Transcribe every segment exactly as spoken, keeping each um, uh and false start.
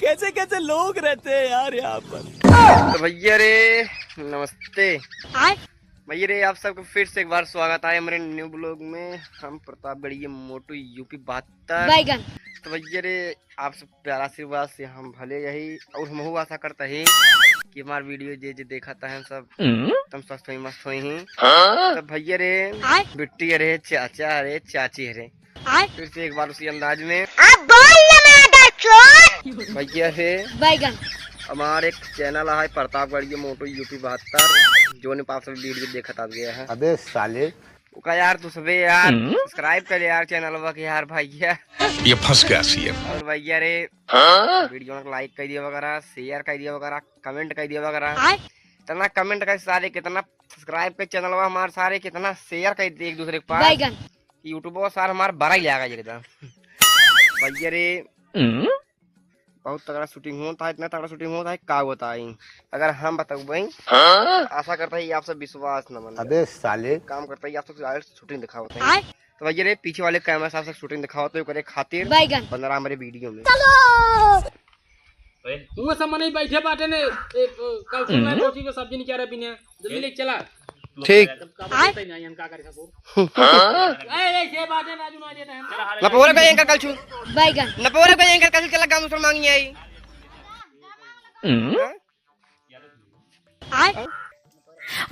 कैसे कैसे लोग रहते हैं यार यहाँ पर। तो भैया रे, नमस्ते। भैया रे, आप सबको फिर से एक बार स्वागत है हमारे न्यू ब्लॉग में। हम प्रतापगढ़ ये मोटू यूपी बहत्तर। तो भैया रे, आप सब प्यारा आशीर्वाद से हम भले यही और हमहू आशा करता ही कि हमार वीडियो जे जे देखत हैं सब एकदम स्वस्थ होई, मस्त होई ही। तो भैया रे, बिट्टी रे, चाचा रे, चाची रे, फिर से एक बार उसी अंदाज में। अब बोल ना, मादर चोद। भैया रे, हमार एक चैनल है प्रतापगढ़ ये मोटू यूपी बहत्तर, जो ने पास वीडियो देखत आ गया है। अबे साले। ओका यार, तू सबे यार सब्सक्राइब कर ले यार चैनलवा के यार भैया। ये फंस गया सीएम। और भैया रे, वीडियो को लाइक कर दिया वगैरह, शेयर कर दिया वगैरह, कमेंट कर दिया वगैरह। इतना कमेंट कर सारे, कितना सब्सक्राइब कर चैनलवा हमार सारे, कितना शेयर कर दे एक दूसरे के पास। यूट्यूब सार हमार बड़ा ही लगा एकदम। भैया रे, बहुत तगड़ा शूटिंग होता है, इतना तगड़ा शूटिंग होता है, का बताई। अगर हम बताऊँ भाई, आशा करता है ये आप सब विश्वास न माने। अबे साले। काम करता है ये आप सब शूटिंग दिखावत है। तो भैया रे, पीछे वाले कैमरा साहब से शूटिंग दिखावत है, ओकरे खातिर बन रहा हमारे वीडियो में। वो सब मनई बैठे बाटे ने, एक, अ, कल सुबह कोची के सब्जी निकाले बिना। जल्दी लेके चला। ठीक। तब का बोलते हैं, यहाँ का करे सको? हाँ? ए, ए, ये बात है, राजू, ना देता है। नपोरा का एंकर कल छू। बैगन। नपोरा का एंकर कल चला गाँव दूसरा मांगी आई।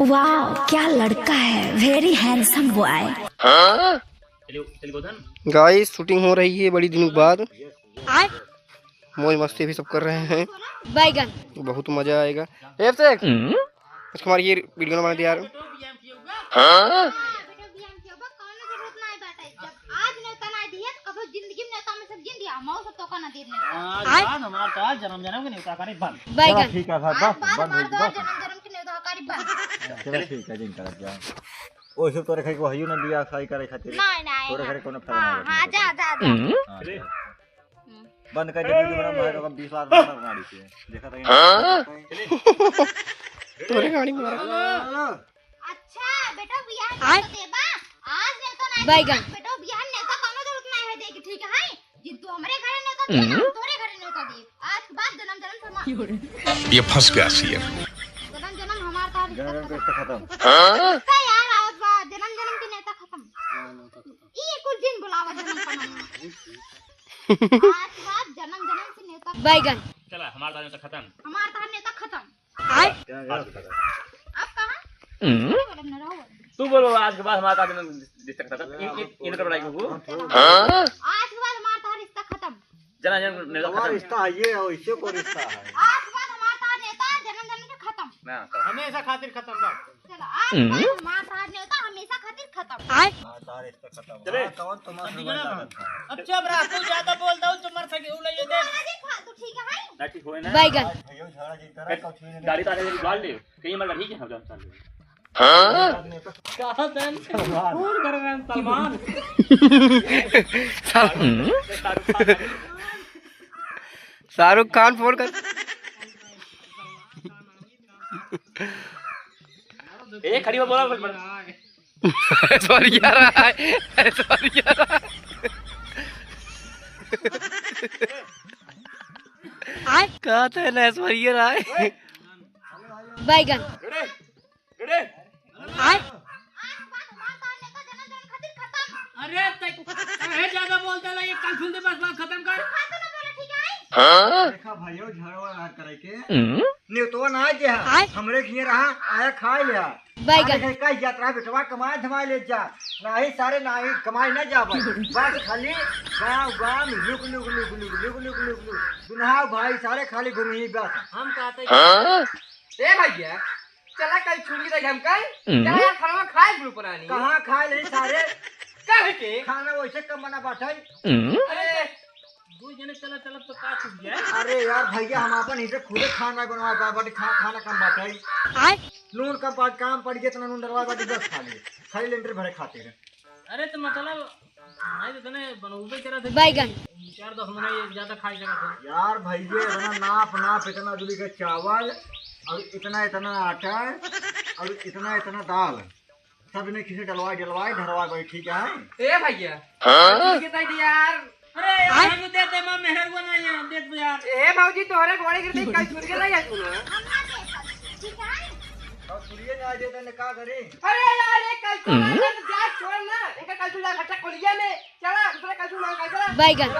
वाह, क्या लड़का है, very handsome boy। गाइस, शूटिंग हो रही है बड़ी दिनों के बाद। मौज मस्ती भी सब कर रहे हैं। बैगन। बहुत मजा आएगा। ए, अभिषेक, आज हमारी ये वीडियो ना बना दिया यार। हाँ? बेटा, बियाह किया बा, कौनो जरूरत ना है बाटे। जब आज नेवता ना दिए, तो कबो जिंदगी में नेवता में सब जिन दिया, मौत तो का ना दे। आज बाद हमार तो आज जन्म जन्म के नेवता करे बंद। बैगन। चलो ठीक है, बस, आज बाद बंद हो हमार गई, तो आज बस। जन्म जन्म के नेवता करे बंद। चलो ठीक है, जिन करत जा। ओइसे तोरे खाई को हइयो ना बियाह शादी करे खातिर। नहीं, नहीं, तोरे ना। खातिर कोनो फायदा हाँ, नहीं हाँ, है। जा, जा, जा। हाँ, जा। बंद कर दे, वीडियो बना, मैं तो बीस लाख रुपया गाड़ी के। देखा था कि हाँ? तोरे गाड़ी में मारा। अच्छा, बेटा, बियाह आय? नेवता देबा? आज नेवता नहीं बैगन। देबा, बेटा, बियाह नेवता कोनो जरूरत नहीं है देगी, ठीक है? जिन तू हमरे घरे नेवता दिए, हम तोरे घरे नेवता दिए। आज के बाद जन्म जन्म से हमार ये फंस गया सीएम। जन्म जन्म हमार तार रिश्ता जन्म खत्म। रिश्ता खत्म। हाँ? रिश्ता यार, आज बाद जन्म जन्म के नेवता खत्म। ई कुल दिन बुलावा जन्म का नाम। आज के बाद जन्म जन्म से नेवता बैगन। चला, हमार तार नेवता खत्म। हमार तार नेवता खत्म। आय? अब कहाँ? हम्म। बोलो ना, रहो। तू बोलो, आज के बाद हमार तार नेवता खत्म। इन, इन, इनकर बड़ाई को। हाँ? आज के बाद हमार तार रिश्ता खत्म। जना जन नेवता हमार खत्म। रिश्ता है ये, और इससे कोई रिश्ता है। आज के बाद हमार तार नेवता जन्म जन्म के खत्म। ना, खत्म। हमेशा खातिर खत्म बा। चलो, आज के बाद हमार तार नेवता हमेशा खातिर खत्म। आय? हमार तार रिश्ता खत्म। चले। हाँ, कौन तुम्हारा अब चुप रहा, तू ज्यादा बोल दो, तुम्हारे सगे उलझ दे। तू ठीक है? ना ठीक होए ना। बैगन। आज भैया झगड़ा जिन करा, कौन छुई नहीं। गाड़ी तारे गाड़ ले, कहीं मर ठीक है, हम जानता नहीं। हाँ? कहाँ से? कौन कर रहे हैं? सलमान। शाहरुख खान फोन कर। ए, खड़ी हो, बोला कुछ बड़ा। ऐश्वर्या राय, ऐश्वर्या राय। आय? कहा था ना ऐश्वर्या राय? बैगन। आय? अरे, तै काहे ज्यादा बोलता ला, ये कल सुन दे, बस बात खत्म कर। हाँ? देखा भाइयों, झगड़ा ना करे के। नेवतवा ना आए जे हा। आय? हमरे खिए रहा, आया खाए ले हा। बैगन। अरे, कहीं कहीं जात रहा बेटवा, कमाए धमाए ले जा। नाही सारे, नाही कमाए ना जाबे। बस खाली गाँव, गाँव में लुक, लुक, लुक। दुनहा भाई सारे खाली घूमी बस। हम कहते हाँ? ए भैया, चला कल छुट्टी रही हमका। हम्म। चला यार, खाना खाए गुरु पुरानी। कहाँ खाए ले सारे? कहे के? खाना वैसे कम बना बाटे। हम्म। अरे, दू जने चला, चला तो का छूट गया? अरे यार भैया, हम आपन इसे खुदे खाना बनवा बा-, बाटे, खा-, खाना कम बाटे। आय? नून कम पा-, काम पड़ गया, इतना नून डलवा बाटे, बस खा लिए। खाली लेंटर भरे खातिर। अरे तो मतलब, नहीं तो तने बनौबे करा थे। बैगन। चार दस मने ये ज्यादा खाई करा थे। यार भैया, इतना नाप, नाप, इतना दूरी का चावल और इतना, इतना आटा और इतना, इतना दाल, सब इन्हें खीसे डलवाए, डलवाए, धरवा गए, ठीक है? ए भैया। हाँ? ठीक है, दे दे यार। अरे, आय? हम दे दे, मैं मेहर को नहीं है, दे दे यार। ए भौजी, तोहरे घोड़े गिरते कलछुल के नहीं है तू ना? और छुरिये ना दे तने का करे? अरे यार, ये कलछुल हम्म। वाला तो जा छोड़ ना, इनका कलछुल जा घट्टा खोलिया में, चला दूसरा कलछुल मांग के चला। बैगन।